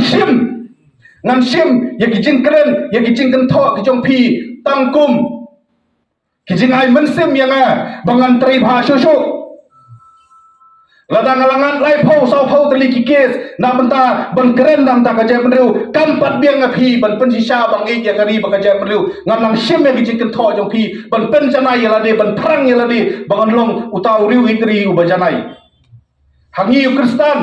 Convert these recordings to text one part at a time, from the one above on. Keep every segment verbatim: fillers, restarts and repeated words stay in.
shim, ngan shim ïa ki jingkren, ïa ki jingkynthoh ki jong phi tang kum ki jingai mynsiem ïa nga ba ngan trei bha shuh shuh. Lada nga la ngat laiphew sawphew tylli ki case na bynta ban kren na bynta ka jaitbynriew, kam pat biang ïa phi ban pynshisha ban ïeit ïa ka ri bad ka jaitbynriew. Ngan nang shim ïa ki jingkynthoh jong phi ban pynjanai ïa lade, ban pyrshang ïa lade ba ngan long uta u riew ïeit ri uba janai. Ha ngi u Khristan,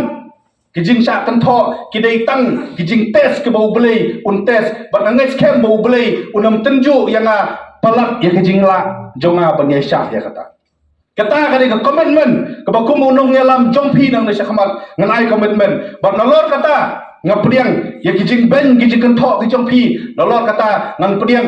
ki jingshah kynthoh ki dei tang ki jingtest kiba U Blei un test, bad nga ngeit skhem ba U Blei un ym tynjuh ïa nga palat ïa ki jinglah jong nga ban ïaishah ïa kata. Kata ka dei ka commitment kaba kum u nongïalam jong phi nangne shakhmat ngan ai commitment. Bad nalor kata nga pdiang ïa ki jingbeiñ ki jingkynthoh ki jong phi, nalor kata ngan pdiang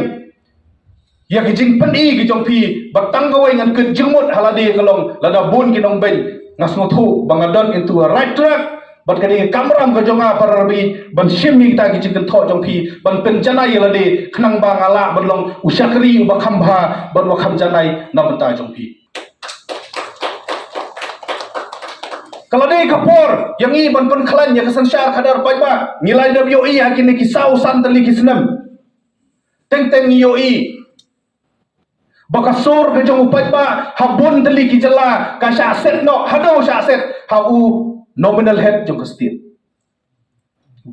ïa ki jingpyni ki jong phi, bad tang kawei ngan kit jingmut ha lade ka long lada bun ki nongbeiñ, nga sngewthuh ba nga don into a right track. Bad ka dei ka kamram ka jong nga para rabri ban shim ïa kita ki jingkynthoh jong phi, ban pynjanai ïa lade khnang ba nga lah ban long u shakri uba kham bha bad uba kham janai na bynta jong phi. Ka la dei ka por ïa ngi ban pynkhlaiñ ïa ka synshar khadar paidbah. Ngi la dep ïohi ha kine ki saw san tylli ki snem. Teng teng ngi ïohi ba ka sur ka jong u paidbah ha bun tylli ki jylla ka shah set noh, haduh shah set ha u nominal head jong ka state,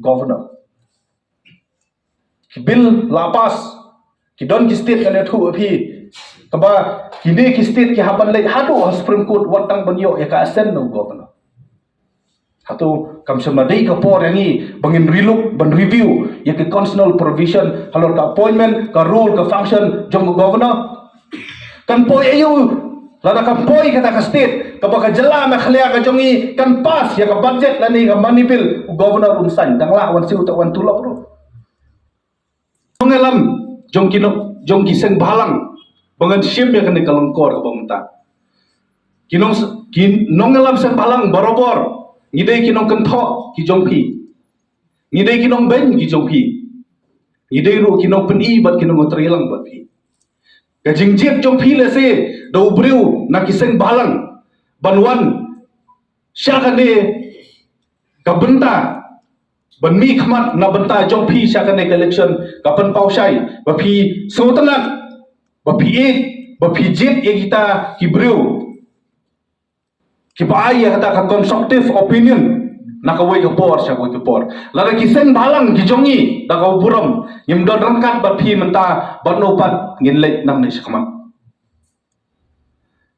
governor. Ki bill la pass, ki don ki state, ngan ïathuh ïa phi, kaba kine ki state ki hap ban leit haduh ha Supreme Court wat tang ban ïoh ïa ka assent na u governor. Hato kam shym la dei ka por ïa ngi ba ngin relook, ban review ïa ki constitutional provision halor ka appointment, ka role, ka function jong ka governor? Kan poi aïu lada kan poi kata ka state kaba ka jylla Meghalaya ka jong ngi kan pass ïa ka budget lane ka money bill, u governor un sign, dang lah wan siew, te wan tulop ruh. Nongïalam jong ki nong, jong ki seng bhalang ba ngan shim ïa kane ka lyngkor kaba mynta. Ki nong, ki nongïalam seng bhalang barabor ngi dei ki nongkynthoh ki jong phi. Ngi dei ki nongbeiñ ki jong phi. Ngi dei ruh ki nongpyni bad ki nongtreilang bad phi. Ka jingjied jong phi lehse da u briew na ki seng bhalang ban wan sha kane ka bynta ban mihkhmat na bynta jong phi sha kane ka election, ka pynpaw shai ba phi sngewtynnat, ba phi ïeit, ba phi jied ïa kita ki briew kiba ai ïa kata ka constructive opinion na kawei ka por sha kawei ka por. Lada ki seng bhalang ki jong ngi da ka burom ngim don ryngkat bad phi mynta, bad no pat ngin leit nangne shakhmat.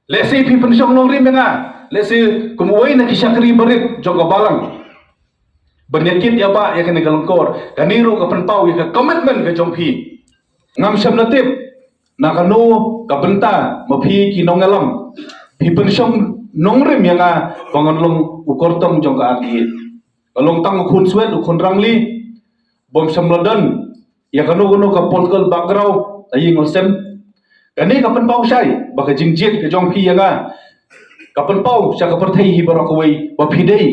Lehse phi pynshong nongrim ïa nga, lehse kum uwei na ki shakri barit jong ka balang, ban ïa kit ïa bah ïa kane ka lyngkor. Kane ruh ka pynpaw ïa ka commitment ka jong phi. Ngam shym la tip na kano ka bynta ma phi ki nongïalam phi pynshong nongrim ïa nga ba ngan long u kyrtong jong ka R D A. Nga long tang u khunswet, u khun rangli, bym shym la don ïa kano kano ka political background, ta ïing ol sem. Kane ka pynpaw shai ba ka jingjied ka jong phi ïa nga ka pynpaw sha ka pyrthei hi baroh kawei ba phi dei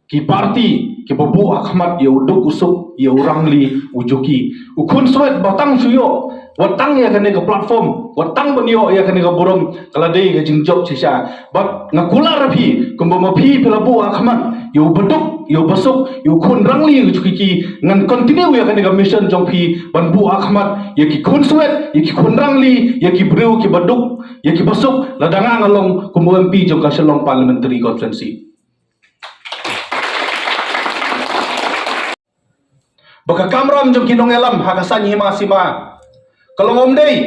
ki party kiba buh ha khmat ïa u duk u suk, ïa u rangli u juki. U khunswet ba tang shu ïoh wat tang ïa kane ka platform, wat tang ban ïoh ïa kane ka burom, ka la dei ka jingjop shisha. Bad nga kular ïa phi kumba ma phi phi la buh ha khmat ïa u baduk, ïa u basuk, ïa u khun rangli ïa u juki, ngan continue ïa kane ka mission jong phi ban buh ha khmat ïa ki khunswet, ïa ki khun rangli, ïa ki briew kiba duk, ïa ki basuk lada nga nga long kum u M P jong ka Shillong Parliamentary Constituency. Ba ka kamram jong ki nongïalam ha ka saiñ hima sima ka long ym dei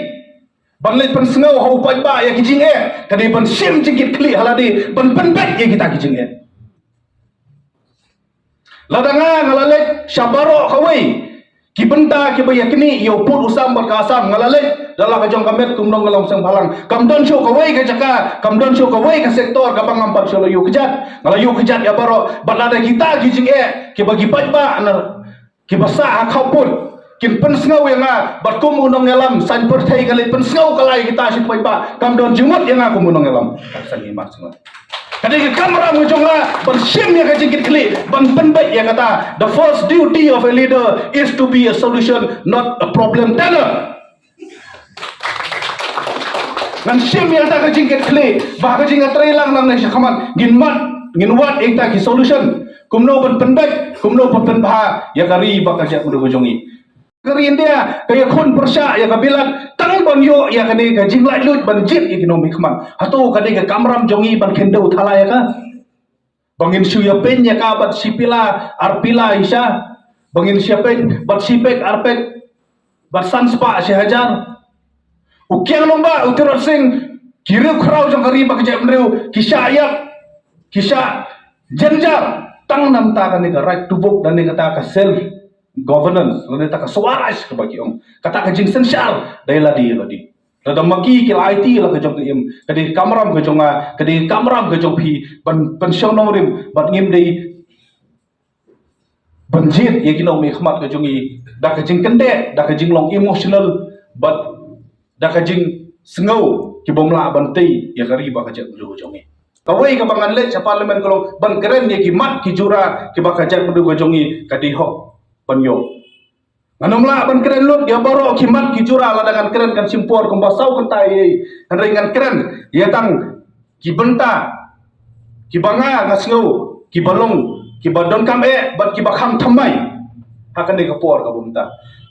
ban leit pynsngew ha u paidbah ïa ki jingeh, ka dei ban shim jingkitkhlieh ha lade ban pynbeit ïa kita ki jingeh. Lada nga nga la leit sha baroh kawei ki bynta kiba ïa kine ïa u pud u sam bad ka Assam, nga la leit da la ka jong ka met kum nongïalam seng bhalang. Kam don shuh kawei ka jaka, kam don shuh kawei ka sector kaba ngam pat shuh la ïoh kjat. Nga la ïoh kjat ïa baroh. Bad lada kita ki jingeh kiba ki paidbah na kiba sah ha khaput kin pynsngew ïa nga bad kum u nongïalam saiñ pyrthei nga leit pynsngew ka lai kita sha ki paidbah, kam don jingmut ïa nga kum u nongïalam saiñ hima sima. Ka dei ka kamram ka jong nga ban shim ïa ka jingkitkhlieh, ban pynbeit ïa kata. The first duty of a leader is to be a solution, not a problem teller. Ngan shim ïa kata ka jingkitkhlieh ba ka jingïatreilang nangne shakhmat ngin mad, ngin wad ïa kita ki solution. Kumno ban pynbeit Kumno ban pynbha ïa ka ri bad ka jaitbynriew ka jong ngi. Ka ri India ka ïakhun pyrshah ïa ka Bilat tang ban ïoh ïa kane ka jinglaitluid ban jied ïa ki nongmihkhmat. Hato kane ka kamram jong ngi ban khyndew thala ïa ka? Ba ngin shu ïapeiñ ïa ka bad shi pila ar pila i sha. Ba ngin shu ïapeiñ bad shi pek ar pek bad san spah shi hajar. U Kiang Nangbah, u Tirot Sing, ki riewkhraw jong ka ri bad ka jaitbynriew ki shah ïap, ki shah jynjar tang namar kane ka Rajdubook, lane kata ka self governance, lane kata ka Swaraj kaba ki ong. Kata ka jingsynshar da ïa lade ïa lade. Lada ma ki ki la aiti la ka jong ka im, ka dei ka kamram ka jong nga, ka dei ka kamram ka jong phi, ban pynshong nongrim bad ngim dei ban jied ïa ki nongmihkhmat ka jong ngi da ka jingkyndit, da ka jinglong emotional bad da ka jingsngew ki bym lah ban tei ïa ka ri bad ka jaitbynriew ka jong ngi. Kawei kaba ngan leit sha Parliament ka long ban kren ïa ki mat ki jura kiba ka jaitbynriew ka jong ngi ka dei hok ban ïoh. Ngan ym lah ban kren lut ïa baroh ki mat ki jura, lada ngan kren kan shim por kumba saw kynta ïa, hynrei ngan kren ïa tang ki bynta kiba nga nga sngew kiba long kiba donkam eh bad kiba kham thymmai ha kane ka por kaba mynta.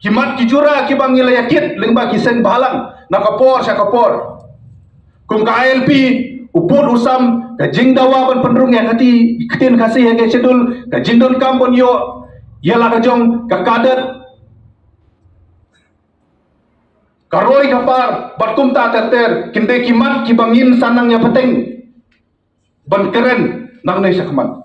Ki mat ki jura kiba ngi la ïakit lyngba ki seng bhalang na ka por sha ka por. Kum ka I L P, u pud u sam, ka jingdawa ban pynrung ïa ka ti, ktien Khasi ha ka schedule, ka jingdonkam ban ïoh ïa la ka jong ka cadet, ka roi ka par bad kumta ter ter, kin dei ki mat kiba ngin sa nang ïa pateng ban kren nangne shakhmat.